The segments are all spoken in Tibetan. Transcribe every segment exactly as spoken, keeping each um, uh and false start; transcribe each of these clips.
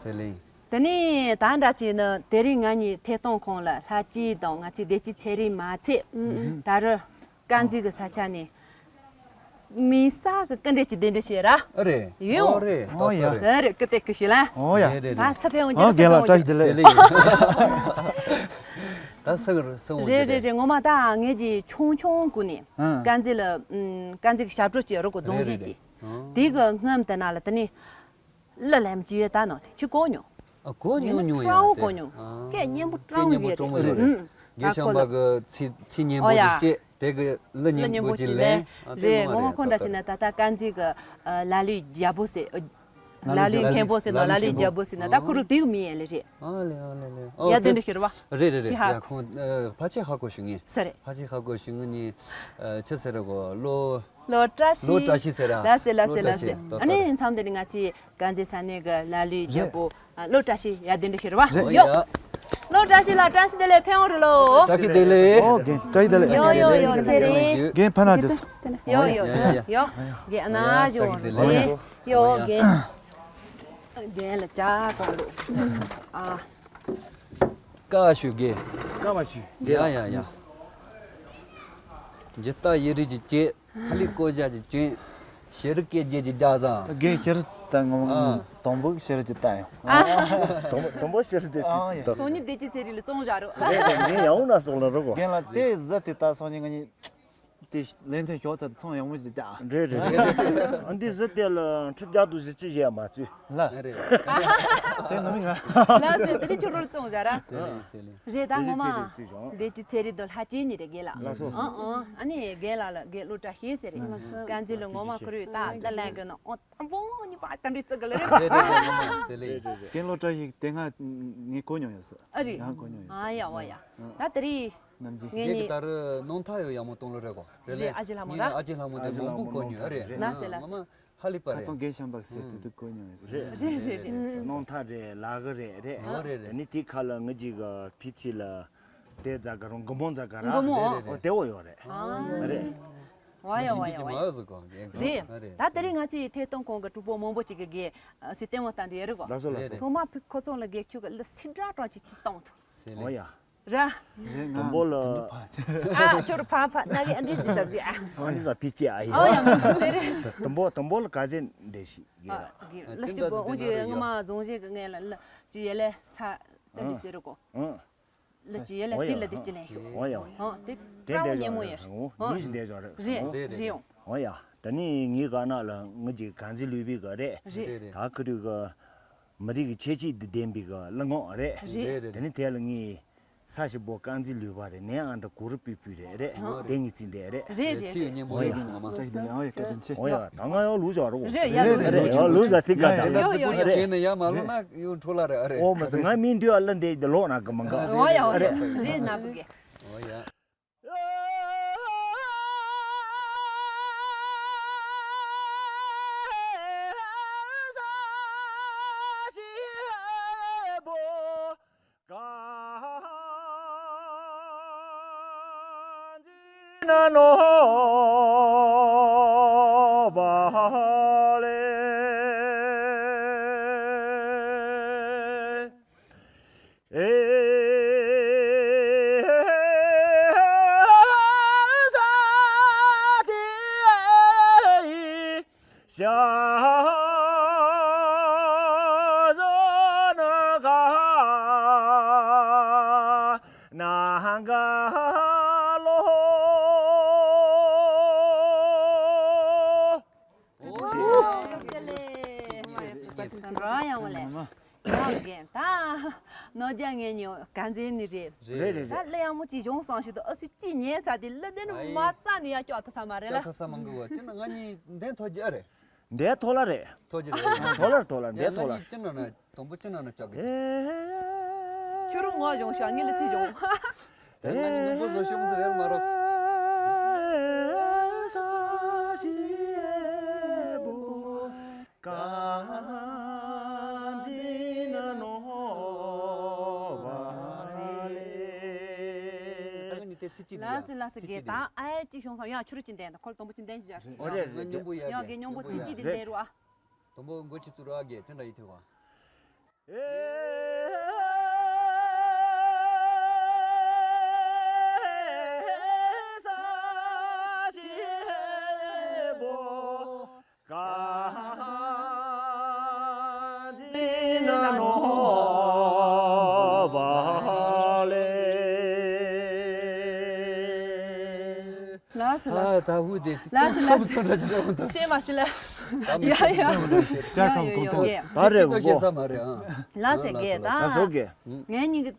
དེ་ལས། དེ་ནས་ད་འདྲ་བྱས་ན་དེ་རིང་ང་གཉིས་ཐད་གཏོང་ཁང་ལ་ལྷ་སྐྱིད་དང་ང་ཚོའི་བདེ་སྐྱིད་ཚེ་རིང་མ་ཚད། ད་རུ་དཀར་མཛེས་ཀྱི་ས་ཆ་ནས་མི་ས་གི་སྐུ་མགྲོན་གྱི་གདན་འདྲེན་ཞུས་ར། ཨ་རེད། ཡོད། ཨོ་རེད། ཨོ་ཡ། ཏག་ཏག་རེད། ཨ་རེད། ཀི་ཏེ་ཀི་ཞུ་ལ། ཨོ་ཡ། རེད་རེད་ད་རེད། ས་ཕན་འོང་རྒྱུ་ཨོ་རེད། ས་རྒན་ལགས་ཕན་འོང་བཀྲ་ཤིས་བདེ་རྒྱུ་ལེགས། ད་ས་གི་ས་འོང་རྒྱུ་རེད། རེད་རེད་རེད། ངོ་མ་ད་ངེད་ཀྱི་ཆུང་ཆུང་གུ་ནས་ཨ་དཀར་མཛེས་ལ་ཨམ་དཀར་མཛེས་ཀྱི་ཞབས་བྲོ་བྱས་རོགས་གོ་རྫོང་རེད་གཞིས་རེད་ཀྱི། རེད། ཨ་དེ་གི་སྔོན་དེ་ན་ལ་དེ་ནས་གླུ་ལེན་གྱི་ཡོད་ད་ནོ་དེ་ཁྱོད་གོ་མྱོང་། ཨ་གོ་མྱོང་མྱོང་ཡ་ཡིན་ན་དེ། ཀྲང་གོ་མྱོང་། ཨ་སྐད་སྙན་པོ་སྐད་ཀྲང་སྙན་པོ་ཡོད་ཀྲོང་མོ་རེད། ཡོད་རེད། ཨུམ། རྒན་ཤམ་པ་གི་ཚིག་ཚིག་སྙན་པོ་ཨོ་ཡ། ཅིག་བཤད། དེ་གི་གླུ་སྙན་པོ་ཅིག་ལེན། ཨ་དེ་སྙན་པོ་ཅིག་ལེན། རེད། ངོ་མ་རེད། ཁོང་འདྲ་ཏག་ཏག་བྱས་ན་ད་ལྟ་དཀར་མཛེས་གི་ཨ་ལ་ལུའི་རྒྱལ་པོ་ཟེར། ཨ་ལ་ལུའི་མཁན་པོ་ཟེར་ནོ། ལ་ལུའི་རྒྱལ་པོ་ཟེར་ནོ། ད་ཁོ་རང་དེ་གི་མི་ཡ་ལེ་རེད། ཨ་ལེ་ཨ་ལེ་ལེ། ཨོ་ཡ་དེ་འདྲ་ཤེས་རེད་བ། རེད་རེད་རེད། ཡ་ཡ་ཁོང་ཨ་ཕལ་ཆེར་ཧ་གོ་ཞུ་ངེས། ས་རེད། ཕལ་ཆེར་ཧ་གོ་ཞུ་ངེས་ནི་ཨ་ཆི་ཟེར་རེད་གོ། ལོ། ལོ་བཀྲ་ཤིས། ལོ་བཀྲ་ཤིས་ཟེར་ར། ལགས་སེ་ལགས་སེ་ལོ་བཀྲ་ལགས་སེ། ཤིས་ཏོ་ཨ་ཏོ་ནི་རེད། མཚམས་འདི་ནི་ང་ཚོའི་དཀར་མཛེས་ས་གནས་ཀྱི་ལ་ལུའི་རྒྱལ་པོ་ཨ་ལོ་བཀྲ་ཤིས་ཡ་དེ་འདྲ་ཤེས་རེད་བ། རེད། ཡོ། ཡ། ལོ་བཀྲ་ཤིས་ལགས་བཀྲ་ཤིས་བདེ་ལེགས་ཕན་འོང་རེད་ལོ། བཀྲ་ཤིས་བདེ་ལེགས། ཨོ་རྒན་བཀྲ་ཤིས་བདེ་ལེགས། ཡོ་ཡོ་ཡོ་ཚེ་རིང་། རྒན་ཕ་ན་རྒྱུ་སོ། ཡོ་ཡོ་ཡོ་ཡ་ཡོ། རྒན་ཨ་ན་ཡ་ཞོ་བཀྲ་ཤིས་བདེ་ལེགས། ཡོ་རྒན། རྒན་ལ་ཅག་གོང་ལོ། ཨ། བཀའ་ཞུ་རྒན། བཀའ་མ་ཞུ། ཡ་ཡ་ཡ། ཇི་ལྟ་ཡི་རིགས་ཀྱི་སྐྱེས། ཧ་ལི་ཀོ་ཞ་གི་ཅུན། ཤེས་རིག་སྐད་རྒྱས་ཀྱི་རྒྱ་བཟང་། རྒན་ཤེས་རིག་ད་ངོ་ཨ། དང་པོ་ཤེས་རིག་ཅིག་བལྟ་ཡོང་། ཨ། དང་པོ་དང་པོ་ཤེས་རིག་དེ་ཨ་ཅིག་ཡ། ད། སང་ཉིན་བདེ་སྐྱིད་ཚེ་རིང་ལ་བཙོང་བཞག་རོགས། རེད་དེ་ངས་ཡང་ན་སོགས་ལ་རོགས་གོ། རྒན་ལགས་དེ་གཟི་དེ་ད་སང་ཉིན་ང་གཉིས་དེ་ལེ་ཚན་ཞོག་ཚར་ཚོང་ཡག་མོ་ཅིག་བལྟ། རེད་རེད་རེད། ཨ་འདི་གཟི་དེ་ལ་ཁྲི་བརྒྱ་དང་བཞི་བཅུ་ཞེ་མ་བཙུད། ལ། རེད། དེ་ནི་མི་ང་། ལ་ཟེར་དེ་ནི་ཁྱོད་རོར་བཙོང་བཞག་ར། སེ་ལེ་སེ་ལེ། རེད་ད་ངོ་མ། བདེ་སྐྱིད་ཚེ་རིང་དང་ལྷ་སྐྱིད་གཉིས་རེད་རྒན་ལགས། ལགས་སོ། ཨང་ཨང་ཨ་ནི་རྒན་ལགས་ལ་རྒན་བློ་བཀྲ་ཤིས་ཟེར་རེད། ལགས་སོ། དཀར་མཛེས་ལ་ངོ་མ་ཁོ་རུས་ད་ད་ལན་གི་ནང་ཨོ་དང་པོ་གཉིས་པ་ད་འདྲི་ཙི་གི་ལ་རེད། རེད་རེད་རེད་ངོ་མ་སེ་ལེ། རེད་རེད་རེད། རྒན་བློ་བཀྲ་ཤིས་དེ་སྔ་ངས་གོ་མྱོང་ཡོད་ཟེར། ཨ་རེད། ཡང་གོ་མྱོང་ཡོད་ཟེར། ཨ་ཡ་བ་ཡ། ཨ། ད་དེ་རེད། ནམ་རྒྱུན། ངས་ངས་ཀྱི་ནི་ད་རུ་སྣང་ཐག་ཡོད་ཡག་མོ་གཏོང་ལོ་རེད་གོ། རེད་ལེ། ཨ་ཅེ་ལྷ་མོ་ངས་ར། ཨ་ཅེ་ལྷ་མོ་དེ་མང་པོ་གོ་མྱོང་ཨ་རེད། ལ་སེ་ལ་སེ། ཧ་ལས་པ་རེད། ཁ་སང་རྒན་ཤམ་པ་ཟེར་དེ་དུས་གོ་མྱོང་ཡོད་ཟེར། རེད་རེད་རེད་རེད། སྣང་ཐག་རེད་ལག་གི་རེད་རེད། ཨོ་རེད་རེད། དེ་ནི་དེ་ཁ་ལ་ངི་ཅིག་གི་ཕི་ཚི་ལ་དེ་རྫ་ག་རོང་དགུ་མོ་རྫ་ག་ར། དགུ་མོ། རེད་རེད་ཨོ་རེད། དེ་འོ་ཡོད་རེད། ཨ། རེད། ཝ་ཡ་ཝ་ཡ་ཝ་ཡ། རེད། ད་དེ་རིང་ང་ཚོའི་ཐད་གཏོང་ཁང་གི་གྲོགས་པོ་མང་པོ་ཅིག་གི་གི་སི་ལྟད་མོ་ལྟ་འདི་ཡོད་རེད་གོ། ལགས་སོ་ལགས་སོ། ཐོག་མ་ཁོ་ཚོ་ལ་གེགས་ཆུ་གི་ལ་སི་དྲ་གྲོང་ཅིག་ཅིག་གཏོང་ཐུབ། ཨོ་ཡ། ར། རེད་ང་དུམ་བུ་ལ། ཨ་ཁྱོད་རུ་ཕ་ཕ་ན་གི་ཨ་འདྲི་ཟི་ཟ་ཟི་ཨ། ཨ་འདྲི་ཟ་ཕི་ཅི་ཨ་ཡ། ཨོ་ཡ་མི་ཟེར་རེད། དུམ་བུ་དུམ་བུ་ལ་ག་ཟེ་འདྲེ་ཞིག་གི་ར། ལ་ཅི་བོ་འོང་ཅི་ངོ་མ་རྫོང་བཞིན་གི་ངས་ལ་ལ་ཅི་ཡེ་ལེ་ས་ཏ་འདྲི་ཟེར་རེད་གོ། ལ་ཅི་ཡེ་ལེ་ཏི་ལ་དི་ཅི་ལེན་ཤོག། ཨོ་ཡ་ཨོ་ཡ། ཨོ་དེ་དེ་འདྲེ་ཉེ་མོ་ཡོད། ཨོ་ནི་ཞིག་འདྲེ་ཞོག་རེད། རེད་རེད་ཡོང་། ཨོ་ཡ་ད་ནི་ངའི་ག་ན་ལ་ངི་ཅི་ག་ཟེ་ལུས་པའི་ག་རེད། རེད་རེད། ད་ཁི་རུ་གི། མི་རིགས་ཀྱི་ཁྱད་ཆོས་དེ་ལྡན་པའི་གི་གླུ་ངག་རེད། རེད་རེད། དེ་ནི་དེ་ལ་ངས་ས་ཞིག་པོ་རྐང་འཛིན་ལུས་པ་རེད་ནས་ཨ་འདྲ་གུ་རུ་པུས་པུས་རེད་རེད། ཨ་དེ་ངས་རྩིས་འདེད་རེད། རེད་རེད་ཚིག་རེད། སྙན་པོ་ཨོ་ཡ་རེད་སོང་ང་མ། ཨོ་ཡ་སྐད་ཆ་ཆེ། ཨོ་ཡ་ད་ང་ཡང་ལུས་བཞག་རོགས། རེད་ཡ་རེད་ལུས་རེད་ཡ་ལུས་བཞག་ཐིག་ག་ད་ཡ་ད་ཡོ་ཡོ་ཡོ། ཅེ་ན་ཡ་མ་ལོ་ན་ཡོ་འཕྲོ་ལ་རེད་ཨ་རེད། ཨོ་མ་སི་ང་མིན་དུས་ཨ་ལ་འདེད་ལོག་ན་གི་མ་འགའ་ཨོ་ཡ་ཨོ་ཡ་རེད། རེད་ན་བུ་གེ། ཨོ་ཡ། ཨོ། རོ་ཡང་མ་ལས། ཡང་རྒན་ད། ནོར་རྒྱ་ངན་ཉོ་ག་འཛིན་ནི་རེད། རེད་རེད་ད་རེད། གླུ་ཡག་མོ་ཅིག་བྱུང་སོང་ཞུ་དུ་ཨ་སུ་ཅི་ཉན་ཚ་དེ་གླུ་དེ་ནི་ཨའི། མ་རྩ་ནི་ཡ་སྐྱོ་ཐ་ས་མ་རེད་ལ། སྐྱོ་ཐ་ས་མང་གི་བ་ཅི་ན་ང་གཉིས་འདན་ཐོ་རྒྱ་རེད། འདན་ཐོ་ལ་རེད། ཐོ་རྒྱ་རེད། ཐོ་ལ་ཐོ་ལ་འདན་ཐོ་ལ། ཡང་ང་གཉིས་ཅི་ན་ན་དང་པོ་ཅི་ན་ན་སྐྱོ་གི། ཁྱོད་རུ་ངོ་བྱུང་ཤོག་ངི་ལ་ཚི་བྱུང་། ད་ང་ནི་ནུ་བོ་བཟོ་ཤོག་མི་ཟེར་མ་རོགས། ད་ང་ནི་དེ་ཚི་ཅི་དེ་ཡ། ལ་སི་ལ་སི་ཚི་གེ་ཅི་དེ་ད་ཡ། ཨ་ཡ་ཅི་བྱུང་སོང་ཡང་ཁྱོད་རུ་ཅི་འདན་ད་ཁོལ་དང་པོ་ཅི་འདན་ཅི་བྱ། ཨོ་རེད་རེད་ཡང་རེད། ཉོམ་པོ་ཡ་ཡང་གེ་ཉོམ་པོ་ཚི་ཅི་དེ་འདན་རུ་ཨ། དང་པོ་མགོ་ཆུ་ཚུར་ར་གེ་ཅི་འདྲ་ཡི་ཐོས་བ། ལགས་སོ་ལགས་སོ། ད་འུ་དེ་ལགས་སོ་ལགས་སོ། ཐོབ་ཐོབ་འདྲ་ཅིག་བྱུང་ད། ཤེས་མ་ཞུ་ལ། ད་མི་ཡ་ཡ། ཤེས་ད་ཡ་ཡ་ཡ། ད་རེད་གོ། ཤེས་ས་མ་རེད་ཨ། ལགས་སོ་རྒན་ད། ལགས་སོ་རྒན། ངའི་སྙིང་གི་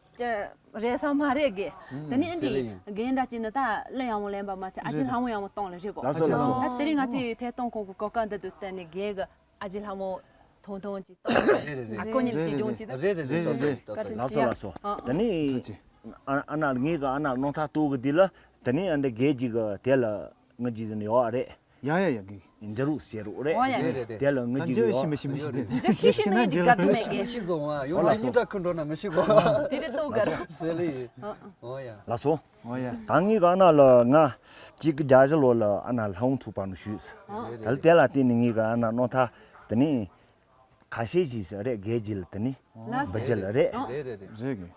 རེད་ས་མ་རེད་རྒན། དེ་ནི་ཨ་འདི་རྒན་འདྲ་ཅིག་ནི་ད་གླུ་ཡག་མོ་ལེན་པ་མ་ཚད་ཨ་ཅེ་ལྷ་མོ་ཡག་མོ་གཏོང་ལ་རེད་གོ། ལགས་སོ་ལགས་སོ། ད་དེ་རིང་ང་ཚོའི་ཐད་གཏོང་ཁང་གི་གོ་སྐབས་འདི་དུ་བརྟེན་ནས་རྒན་གི་ཨ་ཅེ་ལྷ་མོ་ཐུང་ཐུང་ཅིག་གཏོང་། རེད་རེད་རེད། ཨ་ཁོ་གཉིས་ཀྱི་ལྗོངས་ཅིག་ད། རེད་རེད་རེད། ལགས་སོ་ལགས་སོ། ཨ་ཨ། ད་ནི་ཐུགས་རྗེ་ཆེ། ཨ་ཨ་ན་ངེད་ཀྱི་ཨ་ན་རྣམ་ཐར་གཏོར་གི་འདི་ལ་ད་ནི་ཨ་འདི་རྒན་གཅིག་གི་དེ་ལ་ངའི་རྗེས་ཟིན་ཡོད་རེད། ཡ་ཡ་ཡ་གི། འཇའ་རུ་ཟེར་རུ་རེད། ཨོ་ཡ་ཡ། རེད་རེད་རེད། དེ་ལ་ངའི་ད་རྗེས་འཇའ་ཡོད། ཤི་མི་ཤི་མི་ཤི་རེད། འཇའ་ཤི་ཤི་ན་འཇའ་ག་དུ་མེད་གི། ཤི་སོང་ཨ། ཡོང་ཨོ་ལགས་ཅིག་སོ། གཉིས་ཀ་ཁུ་འགྲོ་ན་མི་ཤི་གོ། དེ་རེད་ལྟོ་ག་རུ། ཟེར་ལི། ཨ་ཨ། ཨོ་ཡ། ལགས་སོ། ཨོ་ཡ། ད་ངེད་ཀྱི་ཨ་ན་ལ་ང་གཅིག་གི་རྒྱ་གཞི་ལོ་ལ་ཨ་ན་ལྷ་འོང་ཐུག་པ་ནུ་ཞུས། ཨ་ཨ། ད་ལ་དེ་ལ་བརྟེན་ནས་ངེད་ཀྱི་ཨ་ན་རྣམ་ཐར་དེ་ནི་ཁ་ཤས་ཤིག་ཟེར་རེད། རྒན་གྱི་ལ་དེ་ནི་ལགས་སོ། འབུ་རྒྱལ་རེད། རེད་རེད་རེད། རེད་གི།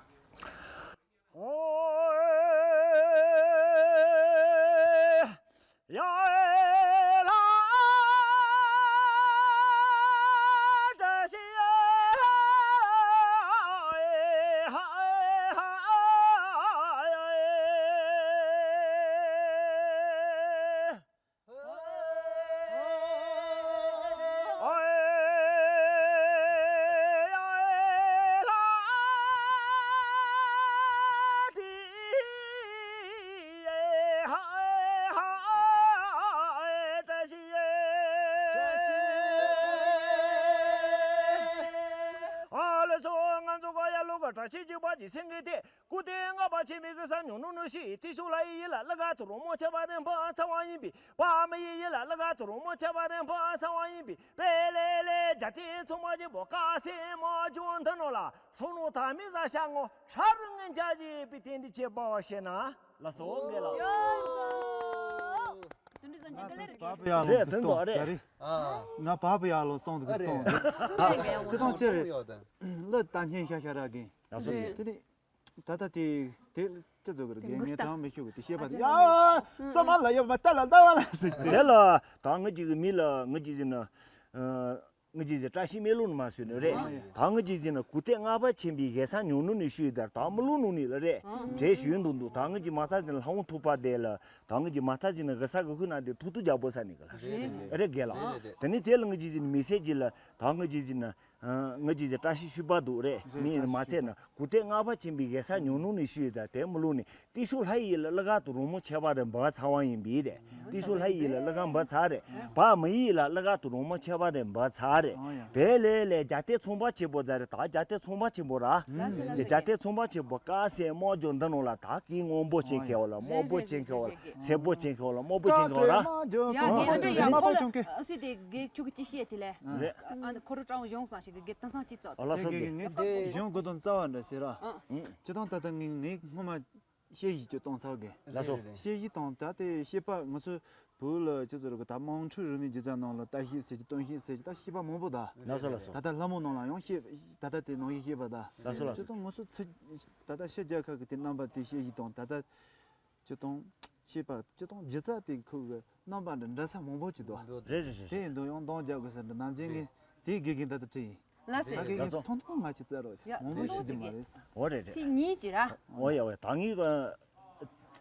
ཨ་ལ་སོ། ང་ཚོ་ག་ཡ་ལོ་ག་བཀྲ་ཤིས་འཇིགས་པ་གྱི་སེང་གེ་དེ། སྐུ་རྟེན་ལྔ་པ་ཆེན་པོའི་གེ་སར་ཉུང་ནུ་ནུ་ཞིག་ཏི་ཤུ་ལྷ་ཡི་ཡི་ལ་ལ་ག་ཐུ་རོ་མོ་ཆེ་བ་རན་པ་ཚ་བ་ཡིན་པས། པ་མི་ཡི་ཡི་ལ་ལ་ག་ཐུ་རོ་མོ་ཆེ་བ་རན་པ་ཚ་བ་ཡིན་པས། པེ་ལེ་ལེ་རྒྱ་ཏི་ཚོང་པ་ཆེན་པོ་ཀ་སེ་མ་ཇོ་འདི་ནོ་ལ་སོ་ནོ་ཐ་མི་ཟ་ཤ་ངོ་ཁྲ་རུ་ངན་ཆ་ཞེས་པའི་རྟེན་འབྲེལ་བྱེད་པ་བ་ཤེ་ན་ལ་སོ་གེ་ལ། དུ་འདྲི་ཟོན་གྱི་ག་ལེ་རེད། བབ་ཡ་ལོ་རེད་གི་སྟོང་རེད། ང་བབ་ཡ་ལོ་སོང་གི་སྟོང་རེད། ཅི་དང་ཅི་རེད། ལ་ད་སྙན་ཤ་ཤ་ར་གི། ལ་སོ་གེ། དེ་ནི། ད་ལྟ་དེ་དེ་ཅི་བཟོ་གི་རེད། རྒན་ངས་དྲང་མི་ཤེས་གི་དེ་བཤད་པ་དེ། ཡ་ས་མ་ལ་ཡ་མ་ལྟ་ལ་ལྟ་བ་ལ་ཟེར་ཏེ། དེ་ལ་ད་ངི་ཅིག་གི་མི་ལ་ངི་ཅིག་ཟིན་ན། ངི་ཅིག་ཟིན་བཀྲ་ཤིས་མེ་ལུང་མ་ཟོས་ནི་རེད། ཨ་ཡ། ད་ངི་ཅིག་ཟིན་ན་གུ་ཏེ་ལྔ་པ་ཆེན་པོའི་གེ་སར་ཉུང་ནུ་ནི་ཤུས་དར་ད་མི་ལུ་ནུ་ནི་ལ་རེད། ཨ། གྲས་ཞུས་འདུག་འདུག་ད་ངི་ཅིག་མ་ཚ་ཟིན་ལྷ་འོང་ཐུག་པ་དེ་ལ་ད་ངི་ཅིག་མ་ཚ་ཟིན་ན་གེ་སར་གི་ཁུ་ན་དེ་ཐུག་ཐུག་རྒྱག་པོ་ས་ནི་གི་ལ། རེད་རེད་རེད། རེད་གེ་ལ། རེད་རེད་རེད། དེ་ནི་དེ་ལ་ངི་ཅིག་ཟིན་མི་སེ་ཅིག་ལ་ད་ངི་ཅིག་ཟིན་ན། ཨ། ངི་ཅིག་ཟེར་བཀྲ་ཤིས་ཤུ་པ་འདུག་རེད། རེད། མི་ཡིན་མ་ཚད་ན་གུ་ཏེ་ལྔ་པ་ཆེན་པོའི་གེ་སར་ཉུང་ནུ་ནི་ཤུ་ཡི་ད་དེ་མི་ལུ་ནི་ཏི་ཤུ་ལྷ་ཡི་ལ་ལ་ག་དུ་རོ་མོ་ཆེ་བ་རེ་འབ་ཚ་བ་ཡིན་པི་རེད། ཏི་ཤུ་ལྷ་ཡི་ལ་ལ་ག་འབ་ཚ་རེད། བ་མི་ཡི་ལ་ལ་ག་དུ་རོ་མོ་ཆེ་བ་རེ་འབ་ཚ་རེད། ཨོ་ཡ། བེ་ལེ་ལེ་རྒྱ་ཏེ་ཚོང་པ་ཆེན་པོ་ཛ་རེད། ད་རྒྱ་ཏེ་ཚོང་པ་ཆེན་པོ་ར། ལ་སེ་ལ་སེ། རྒྱ་ཏེ་ཚོང་པ་ཆེན་པོ་ཀ་སེ་མོ་ཇོ་འདི་ནོ་ལ་ད་གི་སྔོན་པོ་ཅན་ཁེ་བ་ལ་མོ་པོ་ཅན་ཁེ་བ་ལ་སེ་པོ་ཅན་ཁེ་བ་ལ་མོ་པོ་ཅན་ཁེ་བ་ར། ཡ་དེ་འདྲ་ཡ་ཁོ་ལ་སུས་དེ་གེ་ཁྱུ་གི་ཅི་ཤེས་དེ་ལས། རེད། ཨ་ཁོ་རུ་ཀྲང་གཞུང་སང་ཞིག་གི་དེང་སང་ཅི་ཙག་ཨ་ལ་སོ་དེ་གི་ངས་དེ་གཞུང་གི་དོན་རྩ་བ་འདྲ་ཟེར་ར། ཨ། ཅི་དང་ད་ལྟ་ངས་ངས་སྔོན་མ་ཤེས་ཡིག་ཅིག་གཏོང་ཚར་གི། ལ་སོ། ཤེས་ཡིག་དང་ད་ལྟའི་ཤེས་པ་ང་ཚོ་བོད་ལ་ཅི་ཟེར་གི་ད་དམངས་ཁྲོད་རིག་གནས་སྦྱིན་བདག་ནང་ལ་བརྡ་ཤེས་ཟེར་གྱི་སྟོན་ཤེས་ཟེར་གྱི་ད་ཤེས་པ་མང་པོ་ད། ལ་སོ་ལ་སོ། ད་ལྟ་ལྷ་མོ་ནང་ལ་ཡང་ཤེས་ད་ལྟ་དེ་ནང་བཞིན་ཤེས་པ་ད། ལ་སོ་ལ་སོ། ཅི་དང་ང་ཚོ་ཚི་ད་ལྟ་ཕྱི་རྒྱལ་ཁག་གི་དེ་རྣམ་པ་དེ་ཤེས་ཡིག་དང་ད་ལྟ། སྤྱིར་བཏང་ཤེས་པ་སྤྱིར་བཏང་སྒྱུ་རྩལ་དེ་ཁོ་གི་རྣམ་པ་འདྲ་འདྲ་ས་མང་པོ་ཅིག་འདུག་རེད་རེད་རེད། དེ་ཡིན་དུས་ཡང་འདང་རྒྱག་དགོས་ཟེར་འདི་ནམ་རྒྱུན་ངས་དེའི་དགེ་རྒན་ད་ལྟ་བྲིས་ཡིན། ལ་སེ། ད་དགེ་རྒན་ལ་སོ། ཐུང་ཐུང་མ་ཅིག་བཙལ་རོགས་ཡ་ཟེར་མང་པོ་ཐུང་ཤེས་ཀྱི་མ་ཐུང་རེད་ཟེར། འོ་རེད་རེད། ཚིག་གཉིས་ཅིག་ར། འོ་ཡ་འོ་ཡ་ད་ངས་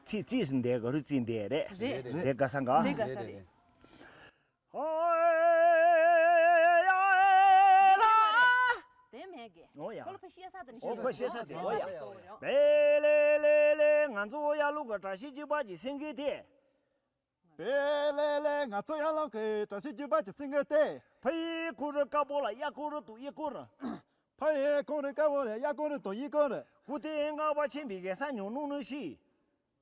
ཚིག་ཚིག་ཟིན་དེ་ག་རུ་ཚིག་འདི་རེད། རེད་རེད། དེ་ག་ས་འགའ། དེ་ག་ས་རེད། དེ་མེད་གི། ཨོ་ཡ། ཁོ་ལ་ཕ་ཤེས་ས་དང་ཨོ་ཁོ་ཤེས་ས་དེ་ཨོ་ཡ། བེ་ལེ་ལེ་ལེ་ང་ཚོ་ཡ་ལུག་གི་བཀྲ་ཤིས་འཇིགས་པ་གྱི་སེང་གེ་དེ། བེ་ལེ་ལེ་ང་ཚོ་ཡ་ལུག་གི་བཀྲ་ཤིས་འཇིགས་པ་གྱི་སེང་གེ་དེ། ཕ་ཡི་ཁུ་རུ་ཀ་པོ་ལ་ཡ་ཁུ་རུ་ཏུ་ཡི་ཁུ་རུ། ཕ་ཡི་ཁུ་རུ་ཀ་པོ་ལ་ཡ་ཁུ་རུ་ཏུ་ཡི་ཁུ་རུ། སྐུ་རྟེན་ལྔ་པ་ཆེན་པོའི་གེ་སར་ཉུང་ནུ་ནུ་ཞིག་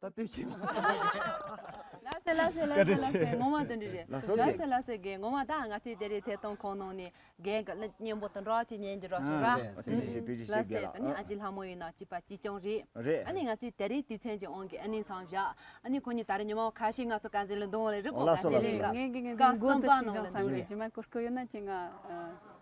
ད་དེ་ཤེས་མ་སོང་། ལགས་སེ་ལགས་སེ་ལགས་སེ་ལགས་སེ། ངོ་མ་དོན་འགྲིག་རེད། ལགས་སོ། ལགས་སེ་ལགས་སེ་རྒན། ངོ་མ་ད་ང་ཚོའི་དེ་རིང་ཐད་གཏོང་ཁང་ནང་ནས་རྒན་གྱི་གླུ་སྙན་པོ་དང་འདྲ་ཅིག་ཉན་རྒྱུ་རོགས་ཞུ་ར། ཨ་ཐུགས་རྗེ་ཆེ་ཐུགས་རྗེ་ཆེ། ལགས་སེ། རྒན་ལགས་ད་ནི་ཨ་ཅེ་ལྷ་མོ་ཡིན་ན་སྐྱིད་པ་ཅི་ཅང་རེད། རེད། ཨ་ནི་ང་ཚོའི་དེ་རིང་དུས་ཚོད་ཀྱི་དབང་གིས་ཨ་ནི་མཚམས་བཞག་ཨ་ནི་ཁོ་གཉིས་ད་རེས་ཉི་མ་ཁ་ཤས་ང་ཚོ་ཀན་ཟེ་ལ་འདུག་ལེ་རི་ལགས་སོ་ལགས་སོ། ཀན་ཟེ་ལ་ངས་ངས་ངས་ཀ་གསུམ་པ་ནང་ལ་འདུག་རེད། རྗེས་མ་སྐོར་སྐོར་ཡོད་ན་ཅི་ང་།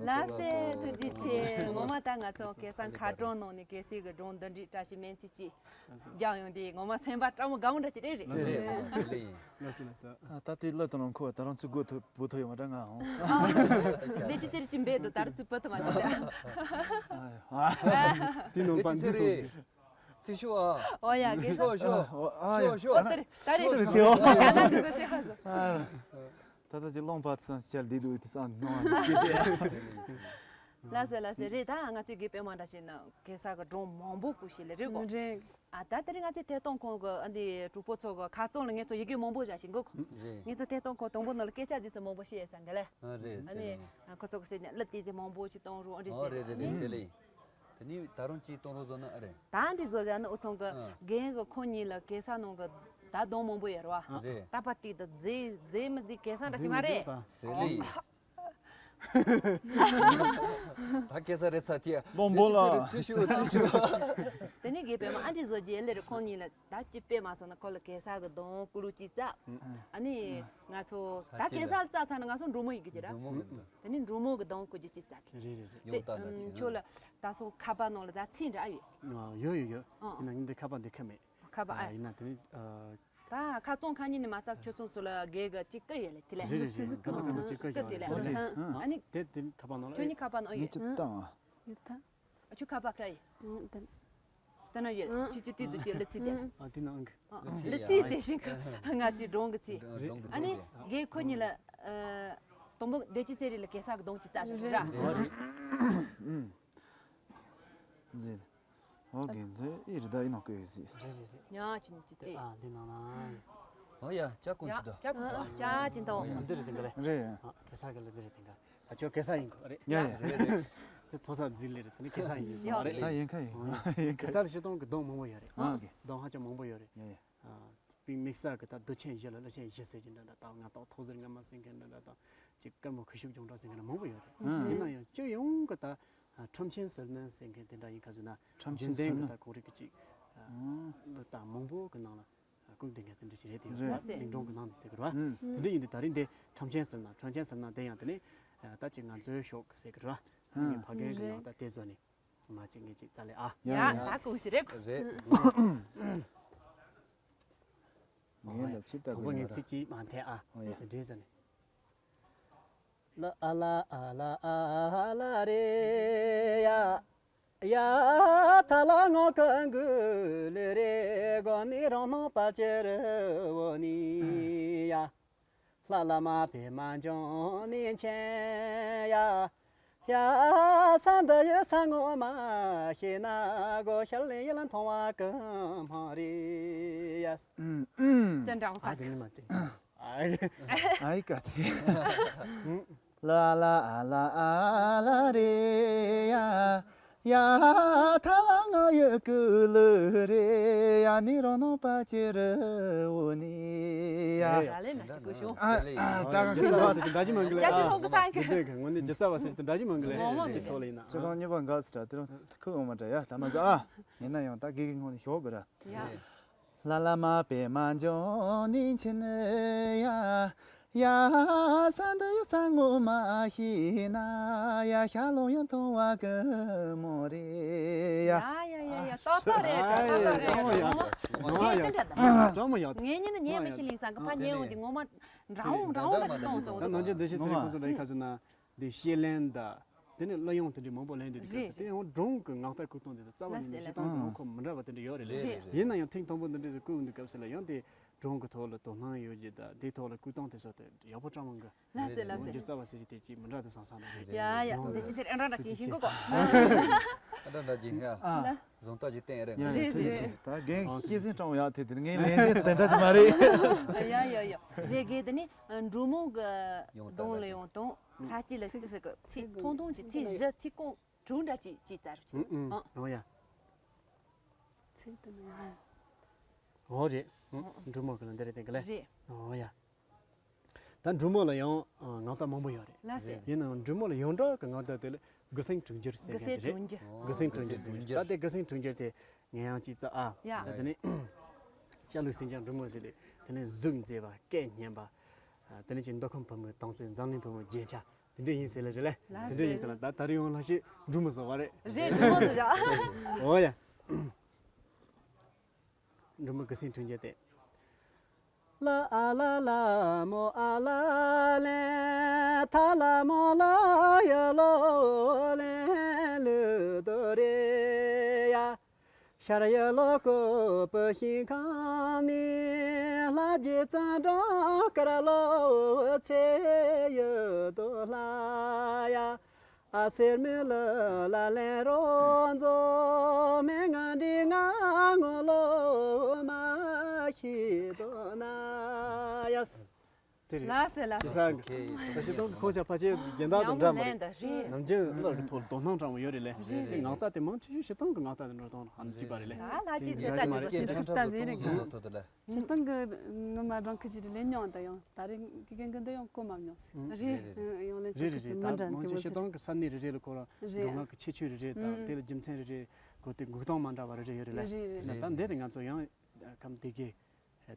ལགས་སོ། ཐུགས་རྗེ་ཆེ། ངོ་མ་ད་ང་ཚོ་གེ་སར་མཁར་གྲོང་ནང་ནས་གེ་སར་གྱི་སྒྲུང་འདི་འདྲའི་བཀྲ་ཤིས་སྨོན་ཚིག་ཅིག་རྒྱག་ཡོང་དུས་ངོ་མ་སེམས་པ་སྤྲང་པོ་དགའ་པོ་འདྲ་ཅིག་རེད། རེད་རེད། ལགས་སོ། ལགས་སོ། ལགས་སོ། ལགས་སོ། ལགས་སོ། ཨ། ད་ལྟའི་གླུ་དང་ཁོ་ད་རང་ཚོའི་མགོ་ཐོག་བུ་ཐོག་ཡོང་བ་འདྲ་ང་ཧོ། འདི་ཅི་ཟེར་གྱིན་འབད་དུ་ད་རུང་ཚུར་བུ་ཐོག་མ་ཐོག་ཟེར། ཨ། དེ་ནང་པ་འཛི་སོང་ཟིག། ཚིག་ཤོག་ཨ། ཨོ་ཡ་གེ་སར། ཤོག་ཤོག་ཨོ་ཨ་ཡ། ཤོག་ཤོག་ཨོ་དེ་རེད། ད་རེད། ཤོག་ཤོག་ཨ་ན་གི་གོ་སེ་ཧ་སོ། ད་ལྟ་ཅི་ལོང་པ་ཚང་ཤར་བསྡད་འདུག་དེ་སང་ནང་བ་ལ། ལགས་སོ་ལགས་སོ། རེད། ད་ང་ཚོའི་དགེ་སྤེལ་མ་འདྲ་ཞིག་ན་གེ་སར་གྱི་སྒྲུང་མང་པོ་བུ་ཞིག་ལས་རེད་གོ། རེད། ཨ། ད་དེ་རིང་ང་ཚོའི་ཐད་གཏོང་ཁང་གི་ཨ་འདི་གྲོགས་པོ་ཚོ་གི་ཁ་རྩང་ལ་ངེད་ཚོ་ཡི་གེ་མང་པོ་བཞག་ཞིག་གོ། རེད། ངེད་ཚོ་ཐད་གཏོང་ཁང་དང་པོ་ནང་ལ་སྐད་ཆ་ཟིག་ཚོ་མང་པོ་བཤད་ཡོད་ས་འགའ་ལས། ཨ། རེད། ཨ་ནི་ཟེར་ནས། ཁོ་ཚོ་གི་ཟེར་ནས་གླུ་དེ་ཟིག་མང་པོ་ཅིག་གཏོང་རོགས། ཨ་འདྲ་ཨོ་ཟེར་རེད་རེད་རེད། ཨ་ནི། ཟེར་ལེ། དེ་ནས་ད་རུང་ཅིག་གཏོང་རོགས་བཟོ་ན་ཨ་རེད། ད་འདི་བཟོ་བྱ་ནི་འུ་ཚང་གི་ཨ། རྒན་གི་ཁོ་གཉིས་ལ་གེ་སར་ནང་གི་ད་གདོང་མང་པོ་ཡོད་རེད་བ། རེད། ད་པ་ཏིག་ཏུ་མཛེས་མཛེས་མི་མཛེས་གེ་སར་འདྲ་ཅིག་མ་རེད། ཟེར་ལེ། ད་གེ་སར་རེད་ཚ་ཐིག་ལོང་པོ་ལ། ཚུལ་ཤུ་ཚུལ་ཤུ། དེ་ནས་དགེ་སྤེལ་མ་ཨ་འདྲ་བཟོ་རྒྱུ་ལེ་རེད། ཁོང་གཉིས་ལ་ད་ཅི་དཔེ་མ་སོང་ན་ཁོ་ལ་གེ་སར་གི་གདོང་ཀུ་རུ་ཅིག་བཙག་ཨ་ནི་ང་ཚོ་ད་གེ་སར་བཙག་ཚར་ན་ང་ཚོ་འབྲུག་མོ་ཡི་གི་རེད། འབྲུག་མོ་གི་འདུག་དེ་ནས་འབྲུག་མོ་གི་གདོང་ཀུ་ཅིག་ཅིག་བཙག་གི་རེད་རེད་རེད། ཡོང་ད་ད་ཅི་ཁྱོད་ལ་ད་སོང་ཁ་པར་ནང་ལ་ད་ཚིག་འདྲ་ཡོད། ཡོད་ཡོད་ཡོད། ཡིན་ན་ངས་འདི་ཁ་པར་འདི་ཁ་མེད། ཁ་པར་ཨ། ཡིན་ན་དེ་ནི། ད་ཁ་རྩང་ཁ་ཉིན་ནས་མ་ཚབ་ཁྱོད་ཚོ་ཚོ་ལ་རྒན་གི་ཅིག་བསྐུར་ཡོད་ལེ་དེ་ལས། རེད་རེད་རེད། ཁ་རྩང་ཁ་རྩང་ཅིག་བསྐུར་ཡོད་ལེ་དེ་ལས། ཨ་ནི། དེ་དེ་ཁ་པར་ནང་ཨེ་ཁྱོད་ནི་ཁ་པར་ནང་ཨེ་ཡོད། ངས་ཅི་བཏང་ཨ། ཡོད་ད། ཁྱོད་ཁ་པར་ཁ་ཡིན། ཨ། དེ། དེ་ན་ཡོད། ཁྱོད་ཅི་དུས་དུ་ཁྱོད་ལི་ཚི་དེ། ཨ། དེ་ནང་ཨང་། ཨ། ལི་ཚི་ཟེར་ཞིང་ང་ཚོའི་སྒྲུང་གི་ཚི། སྒྲུང་གི་ཚི། ཨ་ནི་རྒན་ཁོ་གཉིས་ལ། ཨ། དང་པོ་བདེ་སྐྱིད་ཚེ་རིང་ལ་གེ་སར་གི་གདོང་ཅིག་བཙག་ཞོག་ར། རེད། ཨོ་རྒན་ཚོས་ཨེ་རི་ད་ཨི་ནང་བཀོད་ཡོད་ཟིག་རེད་རེད་རེད། ཉག་ཆུ་ནི་ཅི་སྟེ། ཨ་འདི་ནང་ན། ཨོ་ཡ་ཅག་ཀུན་ཡ་ཏི་ད། ཅག་ཀུན་ཏི་ད། ཅག་ཅིན་ཏོ། འདི་རེད་དེ་འགའ་ལེ། རེད། ཨ་གེ་སར་གི་ལ་འདི་རེད་དེ་འགའ། ད་ཁྱོད་གེ་སར་ཡིན་གོ་རེད། ཡ་ཡ། རེད་རེད། དེ་ཕོ་གསར་འཛིན་ལེ་རེད་དེ་ནི་གེ་སར་ཡིན་གོ་རེད། ད་ཡིན་ཁ་ཡིན། ཡིན་ཁ་ཡིན། གེ་སར་ཞིག་གཏོང་གི་གདོང་མང་པོ་ཡོད་རེད། ཨ་གེ། གདོང་ཧ་ཅང་མང་པོ་ཡོད་རེད། ཡ་ཡ། ཨ་དཔེ་དམིགས་བསལ་གི་ད་མདོ་ཆེན་བཞི་ལ་བླ་ཆེན་བཞི་ཟེར་གྱི་འདྲ་འདྲ་དང་། ང་ཏོག་ཐོག་ཟེར་ང་མ་ཟེར་མཁན་འདྲ་འདྲ་དང་། ཅིག་དཀར་མོ་ཁུ་ཤུབས་ལྗོངས་གྲགས་ཟེར་མཁན་མང་པོ་ཡོད་རེད། ཨ་ཡིན་ན་ཡང་སྤྱི་ཡོངས་ཀྱི་ད་ཁྲམ་ཆེན་ཟིལ་གནོན་ཟེར་མཁན་དེ་འདྲ་ཡིན་ཁ་ཟེར་ན། ཁྲམ་ཆེན་རྒྱུན་ལྡན་ཟིལ་གནོན། གྱི་ད་གོང་རིམ་གྱི་ཅིག་ཨ་ད་མང་པོ་གི་ནང་ལ་བཀུག་བསྡད་མཁན་དེ་འདྲ་ཞིག་རེད་དེ། རེད། གླིང་སྒྲུང་གི་ནང་ནས་ཟེར་དགོས་རེད་བ། ཨ་དེ་འདྲ་ཡིན་དུས་ད་རིང་འདི་ཁྲམ་ཆེན་ཟིལ་གནོན། ཁྲམ་ཆེན་ཟིལ་གནོན་དེ་ཡང་དེ་ནི་ད་ཅིག་ང་ཚོའི་ཕྱོགས་ཀྱི་ཟེར་དགོས་རེད་བ། ཨ་ངས་ཕ་རྒན་གྱི་ནང་ད་དེ་བཟོ་ནས། མ་གཅིག་ངེད་གཅིག་རྩ་ལས་ཨ། ཡ་ཡ། ད་ཀུ་ཤི་རེད། རེད། ངས་ལ་ཕྱི་ལྟ་དང་པོ་བུ་ངས་ཚིག་གཅིག་མ་འཐད་ཨ། ཨོ་ཡ། འདི་འདྲས་ཟེར་ནས། ལ་ཨ་ལ་ཨ་ལ་ཨ་ལ་རེ་ཡ། ཡ་ཐ་ལ་ངོ་ཀུན་གུ་ལེ་རེ་གོ་ནི་རང་སྣང་པ་ཅེ་རེ་འོ་ནི་ཡ། ལྷ་བླ་མ་པདྨ་འབྱུང་གནས་མཁྱེན་ཡ། ཡ་ས་འདི་ཡི་ས་ངོ་མ་ཤེས་ན་གོ་ཤར་ལེ་ཡི་ལ་མཐོང་བ་གི་མ་རེད་ཡ། ཅི་འདྲ་ཨ་ས་དེ་ནི་མ་དེ། ཨའི་ཀ་དེ། ལ་ལ་ཨ་ལ་ཨ་ལ་རེ་ཡ། ཡ་ཐ་ལ་ང་ཡི་ཀུ་ལུ་རེ་ཡ། ནི་རོ་ནོ་པ་ཅེ་རི་འུ་ནི་ཡ། ཡ་ལེ་ན་ཀུ་ཤོ། ཨ་ཨ་ད་ག་ཅི་བ་ཟེར་དེ་འདྲ་ཅི་མང་གི་ལེ། ཅ་ཅི་ཁོང་གི་སང་གི། དེ་ག་ངོ་ནི་ཇི་ས་བ་ཟེར་དེ་འདྲ་ཅི་མང་གི་ལེ། ངོ་མ་ཅི་ཐོ་ལེ་ཡིན་ན། ཅི་ཁོང་གཉིས་པ་འགའ་ཟེར་དེ་རང་ཁུ་འོ་མ་འདྲ་ཡ་ད་མ་ཟ་ཨ། ཡིན་ན་ཡང་ད་གི་གི་ངོ་ནི་ཞོག་གི་ར། ཡ། ལ་ལ་མ་པདྨ་འབྱུང་གནས་མཁྱེན་ཡ། ཡ་ས་འདི་ཡི་ས་ངོ་མ་ཤེས་ན་ཡ། ཤ་ལོ་ཡང་མཐོང་བ་གི་མོ་རེད་ཡ། ཡ་ཡ་ཡ་ཡ། ཏོག་ཏོག་རེད། ཏོག་ཏོག་རེད། ངོ་མ་ཡ། ངས་ཅི་འདྲ་ད། ངས་ཉིན་ནི་ཉན་མི་ཤེས་ལིང་སང་གི་ཕ་ཉན་འོང་དེ་ངོ་མ་འདྲ་འོང་འདྲ་འོང་འདྲ་ཅིག་མཐོང་སོང་། ད་ནང་ཆེན་བདེ་ཆེན་ཚེ་རིང་ཁོང་ཚོ་འདྲ་ཡི་ཁ་ཟེར་ན། འདི་ཤེས་ལན་དང་། དེ་ནས་གླུ་དབྱངས་དེ་འདྲའི་མང་པོ་ལེན་འདུག་སྐབས་སུ། རེད། དེ་ཡང་སྒྲུང་གི་ངག་རྟགས་བཀོད་སྟངས་དེ་དང་རྩ་བ་ཉིད་ནས་བྱེད་སྟངས་དེ་ཡང་ཁོ་མི་འདྲ་བ་དེ་འདྲ་ཡོད་རེད། རེད་རེད། ཡིན་ན་ཡང་ཐེངས་དང་པོ་འདི་འདྲའི་བཀོད་འདུག་སྐབས་སུ་ལ་ཡང་དེ་སྒྲུང་གི་ཐོག་ལ་དོ་སྣང་ཡོད་རྒྱུ་དང་དེའི་ཐོག་ལ་བཀོད་སྟངས་དེ་ཚོ་དེ་ཡག་པོ་སྤྲད་མང་གི། ལགས་སེ་ལགས་སེ། རྩ་བ་ཟེར་གྱི་དེ་ཅིག་མི་འདྲ་དེ་སང་སང་ན་རེད། ཡ་ཡ། དེ་ཅི་ཟེར་ཨ་འདྲ་འདྲ་ཅིག་ཤིང་གོ་གོ། ཨ་འདྲ་འདྲ་ཅིག་ཡ། ཨ། བཟང་ཐག་ཅིག་བསྟན་རེད། རེད་རེད། ད་རྒན་སྐྱེས་ཟིན་སྤྲང་བོ་ཡག་དེ་དེ་ངའི་ལན་ཟེར་དེ་འདྲ་ཅིག་མ་རེད། ཡ་ཡ་ཡ། རེད་རྒན་དེ་ནི་འབྲུག་མོ་གི་ཡོང་ད་གདོང་ལ་ཡོང་དང་། ལྷ་སྐྱིད་ལ་ཅི་ཟེར་གི་ཚིག་ཐུང་ཐུང་ཅིག་ཚིག་བཞི་ཚིག་རྐང་དྲུག་འདྲ་ཅིག་ཅིག་བཙལ་རོགས་བྱེད། ཨང་། ཨང་། ཨོ་ཡ། ཚིག་དེ་ནི་ཡང་། ཨོ་རེད། ཨང་། འབྲུག་མོ་གི་ལ་འདི་རེད་དེ་གི་ལེ། རེད། ཨོ་ཡ། ད་འབྲུག་མོ་ལ་ཡང་ངག་རྟགས་མང་པོ་ཡོད་རེད། ལགས་སེ། ཡིན་ནའང་འབྲུག་མོ་ལ་ཡོངས་གྲགས་ཀྱི་ངག་རྟགས་དེ་ལ་དགུ་སེང་དྲུག་འགྱུར་ཟེར་དགུ་སེང་མཁན་དེ་རེད། དྲུག་འགྱུར། དགུ་སེང་དྲུག་འགྱུར་ཟེར་མཁན། ད་དེ་དགུ་སེང་དྲུག་འགྱུར་དེ་ངས་ཡང་ཅིག་བཙལ་ཨ། ཡ། ད་དེ་ནས་ཤར་ལུགས་སེང་ལྕམ་འབྲུག་མོ་ཟེར་དེ། དེ་ནས་གཟུགས་མཛེས་པ། སྐད་སྙན་པ། དེ་ནས་ཅིག་མདོ་ཁམས་བུ་མོའི་སྟོང་རྩིས། འཛམ་གླིང་བུ་མོའི་རྒྱན་ཆ། དེ་འདྲ་ཡིན་ཟེར་ལེ་རེད་ལེ། ལགས་དེ་འདྲ་ཡིན་ཟེར་ལ་ད་ད་རེས་ཡང་ལྷ་གཞས་འབྲུ་མི་བཟོ་བ་རེད། རེད་འབྲུ་མི་བཟོ་བྱ། འོ་ཡ། འབྲུ་མི་གི་སེང་ཕྲུག་རྒྱལ་ཏེ། ལ་ཨ་ལ་ལ་མོ་ཨ་ལ་ལེ། ཐ་ལ་མོ་ལ་ཡ་ལོ་ལེ་ལུ་དོ་རེ་ཡ། ཤར་ཡ་ལོ་ཀོ་པུ་ཤིང་ཁང་ནི། ལྷ་རྗེ་བཙན་སྒྲོལ་དཀར་ལོ་ཚེ་ཡི་དོ་ལྷ་ཡ། ཨ་སེར་མི་ལ་ལ་ལེན་རོ་མཛོ། མེ་ང་འདི་ང་ངོ་ལོ་མ་ཤི་དོ་ན་ཡ། དེ་རེད། ལགས་སེ་ལགས་སེ། ས་ད་ཤི་སྟོང་གི་ཁོང་ཆ་ཕལ་ཆེར་སྦྱིན་བདག་དང་འདྲ་མ་རེད། རེད། ནམ་རྒྱུན་བློ་གི་ཐོག་དོ་སྣང་དྲང་བོ་ཡོད་རེད་ལེ། རེད་རེད། ངག་རྟགས་དེ་མང་ཆེ་ཤོས་ཤི་སྟོང་གི་ངག་རྟགས་དེ་འགྲོ་སྟངས་ཧ་ཅི་པ་རེད་ལེ། ལ་ལ་ཅི་ཚེ་ད་ཅི་ཚོ་ཅི་ཚོ་ད་ཟེར་རེད། ཤི་སྟོང་གི་ངོ་མ་རང་ཁི་ཅི་རེད་ལེ་མྱོང་ད་ཡང་ད་རེད་གི་གན་གི་འདི་ཡང་གོ་མ་མྱོང་སི། རེད། ཡང་ལེ་ཚོ་ཁི་ཅི་མ་འདྲ་འདི་མོ་ཟེར། ཤི་སྟོང་གི་ས་གནས་རེ་རེ་ལ་ཁོ་རང་འགྲོ་ངག་གི་ཁྱད་ཆོས་རེ་རེ་དང་དེ་ལ་རྒྱུ་མཚན་རེ་རེ་གོ་དེ་འགུག་སྟངས་མ་འདྲ་བ་རེ་རེ་ཡོད་རེད་ལེ། རེད་རེད། ད་འདི་དེ་ང་ཚོ་ཡང་ཁམས་དེ་གི་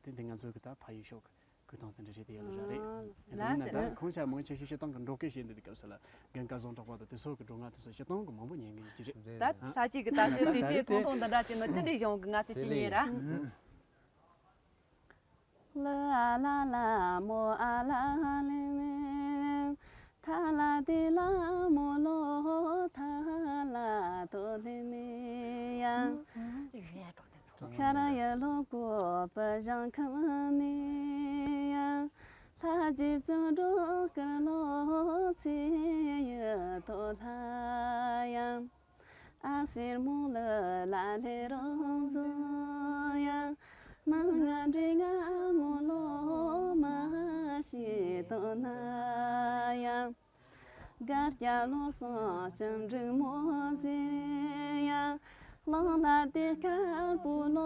དེ་འདི་ང་ཚོ་གི་ད་ཕ་ཡུལ་ཤོག་གི་གུ་དང་དེ་འདྲ་རེད་དེ་ཡོད་ལ་ར་རེད། ཨ་ལགས་སོ། ཡིན་ན་ད་ཁོང་ཆ་མང་ཆེ་ཤོས་ཤི་སྟོང་གི་འགྲོ་སྐད་བཤད་འདི་དེ་སྐབས་སུ་ལ་རྒན་སྐལ་བཟང་གྲགས་པ་དང་དེ་ཚོ་གི་འགྲོ་ང་དེ་ཚོ་ཤི་སྟོང་གི་མང་པོ་ཉན་གི་ཡོད་ཀྱི་རེད། ད་ལྷ་གཅིག་གི་ད་ཤི་དུས་ཚོད་ཐུང་ཐུང་འདི་འདྲ་ཅིག་ནི་ཅི་འདྲའི་གཞུང་གི་ང་ཚོ་ཅི་ཉན་ར། ལ་ཨ་ལ་ལ་མོ་ཨ་ལ་ལེ་ལེ། ཐ་ལ་ཏི་ལ་མོ་ལོ་ཐ་ལ་དོ་ལེ་ལེ་ཡ། ཤར་ཡ་ལོ་ཀོ་པ་ཞང་ཁམས་ནི་ཡ། ལྷ་རྗེ་བཙན་འགྲོ་དཀར་ལོ་ཚེ་ཡི་དོ་ལྷ་ཡ། ཨ་སེར་མོ་ལ་ལ་ལེ་རོ་མཛོ་ཡ། མ་ང་འདྲེ་ང་ངོ་ལོ་མ་ཤེས་དོ་ན་ཡ། གར་སྐྱ་ལོ་སོ་ལྕམ་འབྲུག་མོ་ཟེར་ཡ། གླང་ལ་དེ་དཀར་པོ་ལོ་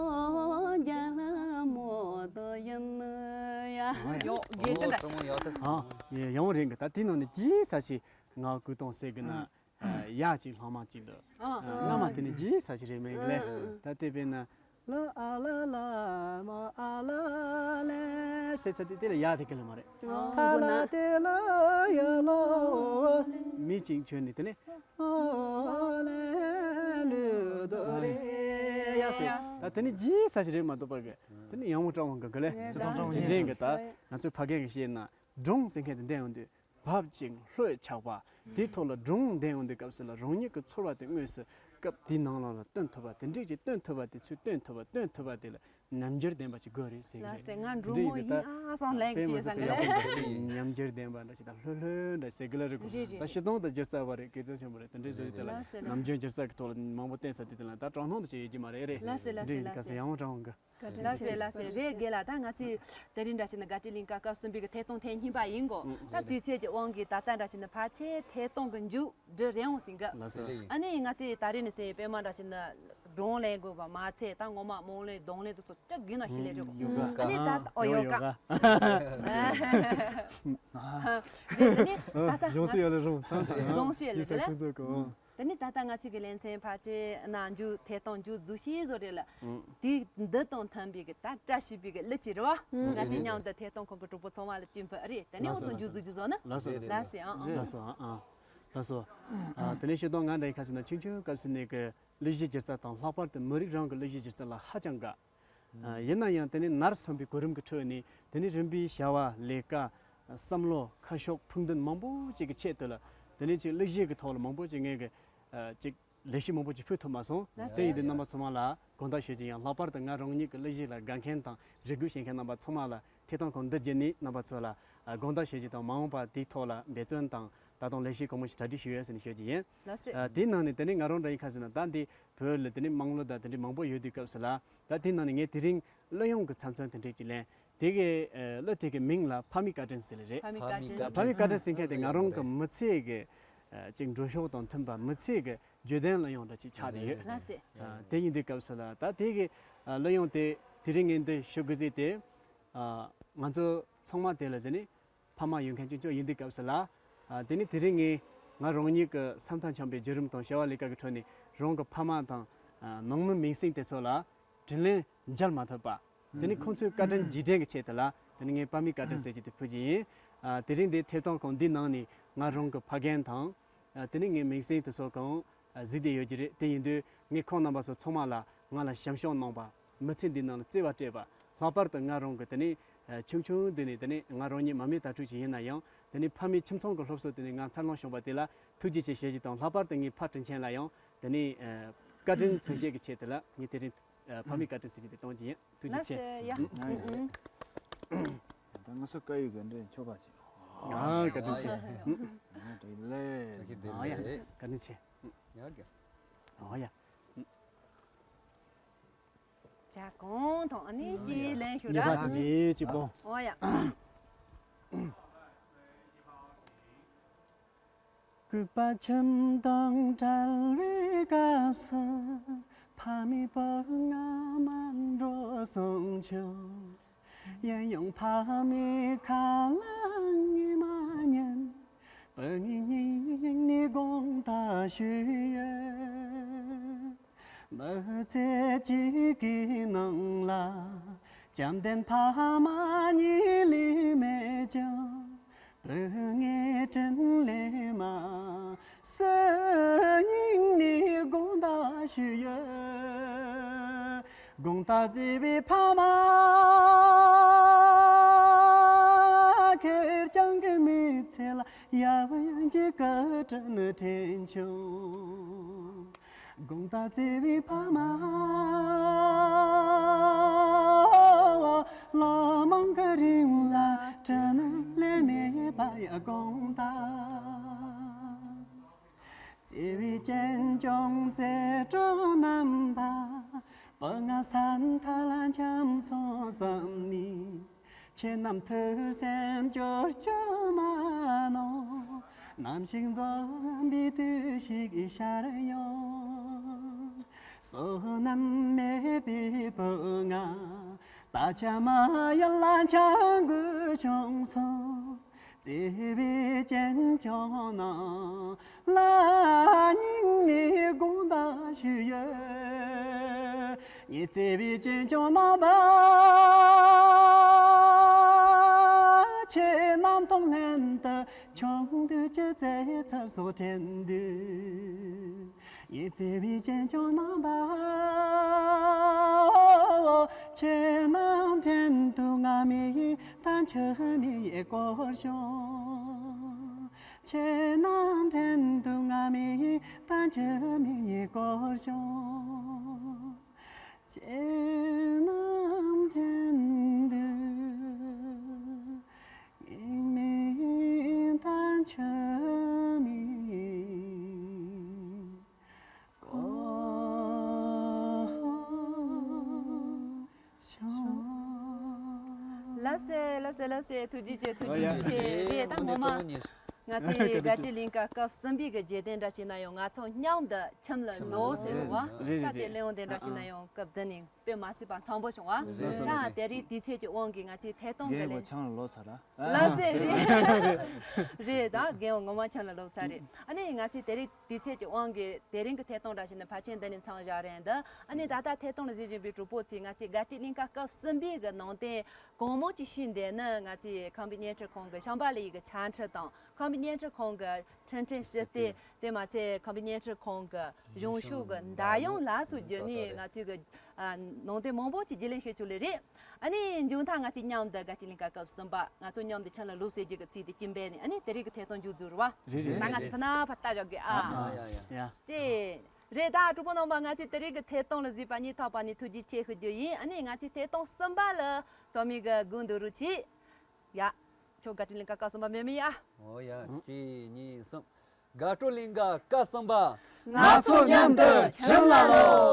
རྒྱ་ལ་མོ་དོ་ཡིན་ཡ། ཡོ་དགེ་ཅི་འདྲ། ཨ་ཡང་རིང་གི་ད་དེའི་ནང་ནས་ཅི་ས་ཆེ་ང་སྐུ་གཏོང་ཟེར་གི་ན། ཡ་གཅིག་ལྷག་མ་གཅིག་འདུག་ཨ། སྔ་མ་དེ་ནི་རྗེས་ས་ཞིག་རེད་མེད་གི་ལེ། ཨ། ད་དེ་བས་ན། ལ་ཨ་ལ་ལ་མ་ཨ་ལ་ལེ་ཟེར་ཚ་དེ་དེ་ལ་ཡ་དེ་གི་ལ་མ་རེད། ཨ། ཐ་ལ་དེ་ལ་ཡ་ལོ། མི་གཅིག་བྱོན་ནས་དེ་ནས་ཨ་ལེ་ལུ་དོ་རེ་ཡ་ཟེར། ད་དེ་ནི་རྗེས་ས་ཞིག་རེད་མ་གཏོགས་པ་གི་དེ་ནི་ཡང་མོ་སྤྲང་བ་གི་གི་ལེ། ཡ་ད་དེ་འདྲ་གི་ད་ང་ཚོའི་ཕ་རྒན་གི་བཤད་ན་སྒྲུང་ཟེར་མཁན་དེ་འདྲ་ཡོང་དུས། བབ་ཅིང་ལྷོད་ཆགས་པ། དེའི་ཐོག་ལ་སྒྲུང་འདོན་ཡོང་དུས་སྐབས་སུ་ལ་རང་ཉིད་ཀྱི་ཚོར་བ་དེ་དངོས་སུ་སྐབས་དེའི་ནང་ལོགས་ལ་སྟོན་ཐུབ་པ་དེ་འདྲས་ཀྱི་སྟོན་ཐུབ་པ་དེ་ཚོས་སྟོན་ཐུབ་པ་སྟོན་ཐུབ་པ་དེ་ལ་ཉམས་འགྱུར་ལྡན་པ་ཅིག་དགོས་རེད་ཟེར་གི་ལགས་རེད། སེ་ང་འབྲུ་མོ་ཡིན་ཨ་སང་ལན་ཅི་ཡོད་ས་གི་ལ་ཉམས་འགྱུར་ལྡན་པ་འདྲ་ཞིག་དང་ལྷོད་ལྷོད་འདྲ་ཟེར་གི་ལ་རེད་གོ། རེད་རེད། ད་ཤི་སྟོང་དང་སྒྱུ་རྩལ་བ་རེད་སྐད་ཆ་ཆེན་པོ་རེད་དེ་འདྲས་བཟོ་ཡི་དེ་ལ་ལགས་སེ་ལགས་སེ། ནམ་རྒྱུན་སྒྱུ་རྩལ་གི་ཐོག་ལ་མང་པོ་བསྟན་ས་དེ་དེ་ལ་ད་དྲང་སྣང་དུ་བྱེད་ཡོད་ཀྱི་མ་རེད་རེད། ལགས་སེ་ལགས་སེ་འདྲས་ཡིན་ལགས་ཁ་སེ་སེ། ཡང་དྲང་གི། ལགས་སེ་ལགས་སེ་རེད་དགེ་ལགས། ད་ང་ཚོས་དེ་རིང་འདྲ་བྱས་ན་དགའ་སྤྲོའི་གླིང་ག་སྐབས་གསུམ་པའི་གི་ཐད་གཏོང་ཐེངས་གཉིས་པ་ཡིན་གོ། ད་དུས་ཚོད་ཀྱི་དབང་གིས་ད་ལྟ་འདྲ་བྱས་ན་ཕལ་ཆེར་ཐད་གཏོང་གི་མཇུག་སྒྲིལ་རན་འོང་ཟིན་གི། ལགས་སོ། ཨ་ནི་ང་ཚོས་ད་རེས་ནས་ཟིན་པད་མ་འདྲ་བྱས་ན་སྒྲུང་ལེན་དགོས་པ་མ་ཚད་ད་ངོ་མ་རྨོངས་ལེན་གདོང་ལེན་དུ་ཚོ་སྐྲག་གི་ན་ཤི་ལེ་རེད་གོ། ཨ་ནི་ད་ཨོ་ཡོ་ག། རེད་ཨ་ནི་ད་ད་ཡོང་སྲིད་ཡོད་ལེ་རུང་ཚང་ཚང་རྫོང་ཤོད་ལེ་རེད་ལ། དེ་ནི་ད་ལྟ་ང་ཚོའི་གི་ལེ་ཚན་ཕལ་ཆེར་ནང་འཇུག་ཐད་གཏོང་མཇུག་རྫོགས་ཤིང་བཟོ་རེད་ལ། ཨང་། དུས་འདི་དང་མཐུན་པའི་གི་ད་བཀྲ་ཤིས་པའི་གི་གླུ་ཅིག་རེད་བ། ཨང་། ང་ཚོའི་མཉམ་དུ་ཐད་གཏོང་ཁང་གི་གྲོགས་པོ་ཚང་མ་ལ་སྤྱི་འབུལ་རེད། དེ་ནས་ལགས་སོ་འོང་སོང་མཇུག་རྫོགས་ཀྱི་བཟོ་ན། ལགས་སོ་ལགས་སོ། ལགས་སེ་ཨང་། ལགས་སོ་ཨང་། ལགས་སོ། ཨ། དེ་ནས་ཤེས་དོན་ང་འདྲ་ཡིན་ཁ་ཅིག་ན་ཆུང་ཆུང་སྐབས་སུ་ནས་གི་གླུ་གཞས་སྒྱུ་རྩལ་དང་ལྷག་པར་དུ་མི་རིགས་རང་གི་གླུ་གཞས་སྒྱུ་རྩལ་ལ་ཧ་ཅང་དགའ། ཡིན་ན་ཡང་དེ་ནི་ནར་སོན་པའི་གོ་རིམ་གྱི་ཁྲོད་ནས་དེ་ནི་རིམ་པས་བྱ་བ་ལས་ཀ་བསམ་བློ་ཁ་ཕྱོགས་ཕུགས་འདུན་མང་པོ་ཅིག་གི་ཆེད་དུ་ལ་དེ་ནི་ཅིག་གླུ་གཞས་ཀྱི་ཐོག་ལ་མང་པོ་ཅིག་ངས་གི་ཅིག་ལས་གཞི་མང་པོ་ཅིག་ཕུལ་ཐུབ་མ་སོང་། དེ་ཡིན་དུས་རྣམ་པ་ཚང་མ་ལ་དགོངས་དག་ཞུ་རྒྱུ་ཡང་ལྷག་པར་དུ་ང་རང་ཉིད་ཀྱི་གླུ་གཞས་ལ་དགའ་མཁན་དང་རེ་སྒུག་བྱེད་མཁན་རྣམ་པ་ཚང་མ་ལ་ཐད་གཏོང་ཁང་འདི་བརྒྱུད་ནས་རྣམ་པ་ཚོ་ལ་དགོངས་དག་ཞུ་རྒྱུ་དང་མ་འོངས་པ་དེའི་ཐོག་ལ་འབད་བརྩོན་དང་ད་དུང་ལས་གཞི་གང་མང་ཞིག་གྲ་སྒྲིག་ཞུ་ཡོད་ཟེར་ནས་ཞུ་རྒྱུ་ཡིན། དེའི་ནང་ནས་དེ་ནི་ང་རང་འདྲ་ཡིན་ཁ་ཟེར་ན་ད་འདི་བོད་ལ་དེ་ནི་དམངས་གླུ་དང་དེ་འདྲའི་མང་པོ་ཡོད་དུས་སྐབས་སུ་ལ། ད་དེའི་ནང་ནས་ངས་དེ་རིང་གླུ་དབྱངས་ཀྱི་ཚབ་མཚོན་དེ་འདྲས་ཀྱི་ལེན། དེ་གའི་གླུ་དེ་གའི་མིང་ལ་ཕ་མའི་བཀའ་དྲིན་ཟེར་ལེ་རེད། ཕ་མའི་བཀའ་དྲིན། ཕ་མའི་བཀའ་དྲིན་ཟེར་མཁན་དེ་ང་རང་གི་མི་ཚེ་གི་ཅིག་འགྲོ་ཕྱོགས་དང་མཐུན་པ་མི་ཚེ་གི་བརྗོད་དོན་གླུ་དབྱངས་འདྲ་ཅིག་ཆགས་བསྡད་ཡོད། ལགས་སེ། དེ་ཡིན་དུས་སྐབས་སུ་ལ་ད་དེ་གའི་གླུ་དབྱངས་དེ་དེ་རིང་ངས་འདི་ཞུ་དགོས་ཟེར་དེ། ང་ཚོ་ཚང་མ་དེ་ལ་དེ་ནི་ཕ་མ་ཡོད་མཁན་ཅིག་ཅོ་ཡིན་དུས་སྐབས་སུ་ལ། དེ་ནི་དེ་རིང་ངས་ང་རང་ཉིད་ཀྱི་བསམ་ཐག་འཆང་བའི་བརྒྱུད་རིམ་དང་བྱ་བ་ལས་ཀ་གི་ཁྲོད་ནས་རང་གི་ཕ་མ་དང་ནང་མི་མིང་སྲིང་དེ་ཚོ་ལ་དྲིན་ལན་འཇལ་མ་ཐུབ་པ། དེ་ནི་ཁོང་ཚོའི་བཀའ་དྲིན་རྗེས་དྲན་གྱི་ཆེད་དུ་ལ་དེ་ནི་ངས་ཕ་མའི་བཀའ་དྲིན་ཟེར་གྱི་དེ་ཕུལ་གྱི་ཡིན། ཨ། དེ་རིང་འདི་ཐད་གཏོང་ཁང་འདིའི་ནང་ནས་ང་རང་གི་ཕ་རྒན་དང་། ཨ། དེ་ནས་ངའི་མིང་སྲིང་དེ་ཚོ་གང་། ཨ། གཟིགས་བསྡད་ཡོད་ཀྱི་རེད། དེ་ཡིན་དུས་ངས་ཁོང་རྣམ་པ་ཚོ་ཚང་མ་ལ་ང་ལ་ཞབས་ཞུ་གནང་པ། མི་ཚེ་འདི་ནང་ལ་བརྩེ་བ་སྤྲད་པ། ལྷག་པར་དུ་ང་རང་གི་དེ་ནས། ཨ། ཆུང་ཆུང་དུས་ནས་དེ་ནས་ང་རང་ཉིད་མ་མི་དྭ་ཕྲུག་ཅིག་ཡིན་ན་ཡང་། དེ་ནས་ཕ་མའི་ཁྱིམ་ཚང་གི་སློབ་གསོ་དེ་ནས་ང་འཚར་ལོངས་བྱུང་པ་དེ་ལ་ཐུགས་རྗེ་ཆེ་ཞུ་རྒྱུ་དང་། ལྷག་པར་དུ་ངའི་ཕ་དྲིན་ཆེན་ལ་ཡང་དེ་ནས། ཨ། བཀའ་དྲིན་མཚོན་བྱེད་ཀྱི་ཆེད་དུ་ལ་ངས་དེ་རིང་། ཨ། ཕ་མའི་བཀའ་དྲིན་ཟེར་རྒྱུ་དེ་གཏོང་གི་ཡིན། ཐུགས་རྗེ་ཆེ། ལགས་སོ། ཡ། ཨ། ཡ། ད་ང་ཚོ་བཀའ་ཡིག་གི་འདྲེན་ཆོག་པ་ཅིག་ཨ། བཀའ་དྲིན་ཆེ། ཨ། ཨ། བཀྲ་ཤིས་བདེ་ལེགས། བཀྲ་ཤིས་བདེ་ཨ། ཡ། ལེགས། བཀའ་དྲིན་ཆེ། ཡ་གི། ཨ། ཡ། ཇ་གང་དང་ཨ་ནི་ཅི་ལེན་ཞུ་ར། ངེས་པ་དེ་ནས་ཅི་པོ། ཨོ་ཡ། སྐུད་པ་ཁྱིམ་དང་བྲལ་བའི་སྐབས་སུ། ཕ་མའི་བུ་ང་མ་འགྲོ་སོང་ཆུང་། ཡིན་ཡང་ཕ་མའི་ཁ་ལ་ངས་མ་ཉན། བུ་ངའི་སྙིང་ནས་དགོངས་དག་ཞུས་ཡོད། མི་ཚེ་གཅིག་གི་ནང་ལ། བྱམས་ལྡན་ཕ་མ་གཉིས་ལས་མེད་ཀྱང་། བུ་ངའི་དྲིན་ལས་མ་གསོས། སྙིང་ནས་དགོངས་དག་ཞུས་ཡོད། དགོངས་དག་བརྩེ་བའི་ཕ་མ། ཁེར་རྐྱང་གི་མི་ཚེ་ལ་ཡབ་ཡུམ་གྱི་བཀའ་དྲིན་དྲན་བྱུང་། དགོངས་དག་བརྩེ་བའི་ཕ་མ། ལོ་མང་གི་རིང་ལ་དྲིན་ལས་མེད་པ་ཡ་དགོངས་དག་བརྩེ་བའི་གཅེན་གཅུང་མཛའ་གྲོགས་རྣམ་པ། བུ་ང་ས་མཐའ་ལ་འཁྱམས་སོང་བསམ་ནས། ཁྱེད་རྣམས་ཐུགས་སེམས་སྐྱོ་སྐྱོ་མ་གནང་། ནམ་ཞིག་འཛོམས་པའི་དུས་ཤིག་ཤར་ཡོང་། བསོད་ནམས་མེད་པའི་བུ་ང་། ད་ཆ་མ་ཡར་ལ་འཁྱམས་དགོས་བྱུང་སོང་། བརྩེ་བའི་གཅེན་གཅུང་རྣམས་ལ་སྙིང་ནས་དགོངས་དག་ཞུས་ཡོད། ངའི་བརྩེ་བའི་གཅེན་གཅུང་རྣམ་པ། ཁྱེད་རྣམས་དང་ལྷན་དུ་ཆུང་དུས་ཀྱི་བརྩེ་ཚུལ་སོགས་དྲན་དུས། ངའི་བརྩེ་བའི་གཅེན་གཅུང་རྣམ་པ། ཁྱེད་རྣམས་དྲན་དུས་ང་མི་ཡི་ད་འཆི་མེད་སྐོར་བྱུང་། ཁྱེད་རྣམས་དྲན་དུས་ང་མི་ཡི་ད་འཆི་མེད་སྐོར་བྱུང་། ཁྱེད་རྣམས་དྲན་དུས་ངའི་མི་ད་འཆི་མེད། ལགས་སེ། ལགས་སེ། ལགས་སེ། ཐུགས་རྗེ་ཆེ། ཐུགས་རྗེ་ཆེ། རེད། ད་ངོ་མ་ང་ཚོའི་དགའ་སྤྲོའི་གླིང་ག་སྐབས་གསུམ་པའི་གི་རྗེས་དྲན་འདྲ་ཞིག་ན་ཡང་ང་ཚོ་མཉམ་དུ་ཁྱིམ་ལ་ལོག་ཟེར་བ། རེད། རེད། ས་དེ་རེད། གླེང་བ་དེ་འདྲ་ཞིག་ན་ཡང་སྐབས་འདི་ནས་དཔེ་མ་སྲིད་པ་འཚམ་པོ་བྱུང་བ། རེད། ད་དེ་རིང་དུས་ཚོད་ཀྱི་དབང་གིས་ང་ཚོའི་ཐད་གཏོང་གི་ལས། ཁྱིམ་ལ་ལོག་ཚར་ར། ལགས་སེ། རེད། རེད། ད་རྒན་འོ་ངོ་མ་ཁྱིམ་ལ་ལོག་ཚར་རེད། ཨ་ནི་ང་ཚོས་དེ་རིང་དུས་ཚོད་ཀྱི་དབང་གིས་དེ་རིང་གི་ཐད་གཏོང་འདྲ་ཞིག་ནི་ཕལ་ཆེར་འདི་ནས་མཚམས་བཞག་རན་འདུག་ཨ་ནི་ད་ལྟ་ཐད་གཏོང་ལ་གཟིགས་བཞིན་པའི་གྲོགས་པོ་ཚོས་ང་ཚོས་དགའ་སྤྲོའི་གླིང་ག་སྐབས་གསུམ་པའི་གི་ནང་དོན་གང་མང་ཅིག་ཞུས་འདུག་ན། ང་ཚོས་ཁམས་པའི་བརྙན་འཕྲིན་ཁང་གི་ཤམ་བྷ་ལ་ཡི་གི་ཆ་འཕྲིན་དང་། ཁམས་པའི་བརྙན་འཕྲིན་ཁང་གི་འཕྲིན་ཕྲན་ཞུ་སྟེ། དེ་མ་ཚད་ཁམས་པའི་བརྙན་འཕྲིན་ཁང་གི་གཞུང་ཕྱོགས་ཀྱི་འདར་དབྱངས་ལ་སོགས་བརྒྱུད་ནས་ང་ཚོས་ཀྱི་ནང་དོན་མང་པོ་ཅིག་རྒྱུས་ལོན་ཞུ་ཆོག་ལེ་རེད། ཨ་ནི་མཇུག་མཐར་ང་ཚོས་མཉམ་དུ་དགའ་སྤྲོའི་གླིང་ག་སྐབས་གསུམ་པ་ང་ཚོ་མཉམ་དུ་ཁྱིམ་ལ་ལོག་ཟེར་རྒྱུ་གི་ཚིག་དེ་ཅིག་འབད་ནས། ཨ་ནི་དེ་རིང་གི་ཐད་གཏོང་མཇུག་བསྡུ་རུ་བ། རེད། རེད། ད་ང་ཚོ་ཕ་ན་ཕ་ལྟ་བཞག་གི་ཨ། ཡ་ཡ་ཡ། ཅེ། རེད། ད་གྲོགས་པོ་རྣམ་པ་ང་ཚོས་དེ་རིང་གི་ཐད་གཏོང་ལ་གཟིགས་པ་ནི་ཐོག་པ་ནས་ཐུགས་རྗེ་ཆེ་ཞུ་རྒྱུ་ཡིན། ཨ་ནི་ང་ཚོས་ཐད་གཏོང་གསུམ་པ་ལ་རྩོམ་མི་གི་སྒུག་འདུག་རུ་ཆེ། ཡ། ཁྱོད་དགའ་སྤྲོའི་གླིང་ག་སྐབས་གསུམ་པ་མེད་མི་ཡ། ཨོ་ཡ། གཅིག་གཉིས་གསུམ། དགའ་སྤྲོའི་གླིང་ག་སྐབས་གསུམ་པ། ང་ཚོ་མཉམ་དུ་ཁྱིམ་ལ་ལོག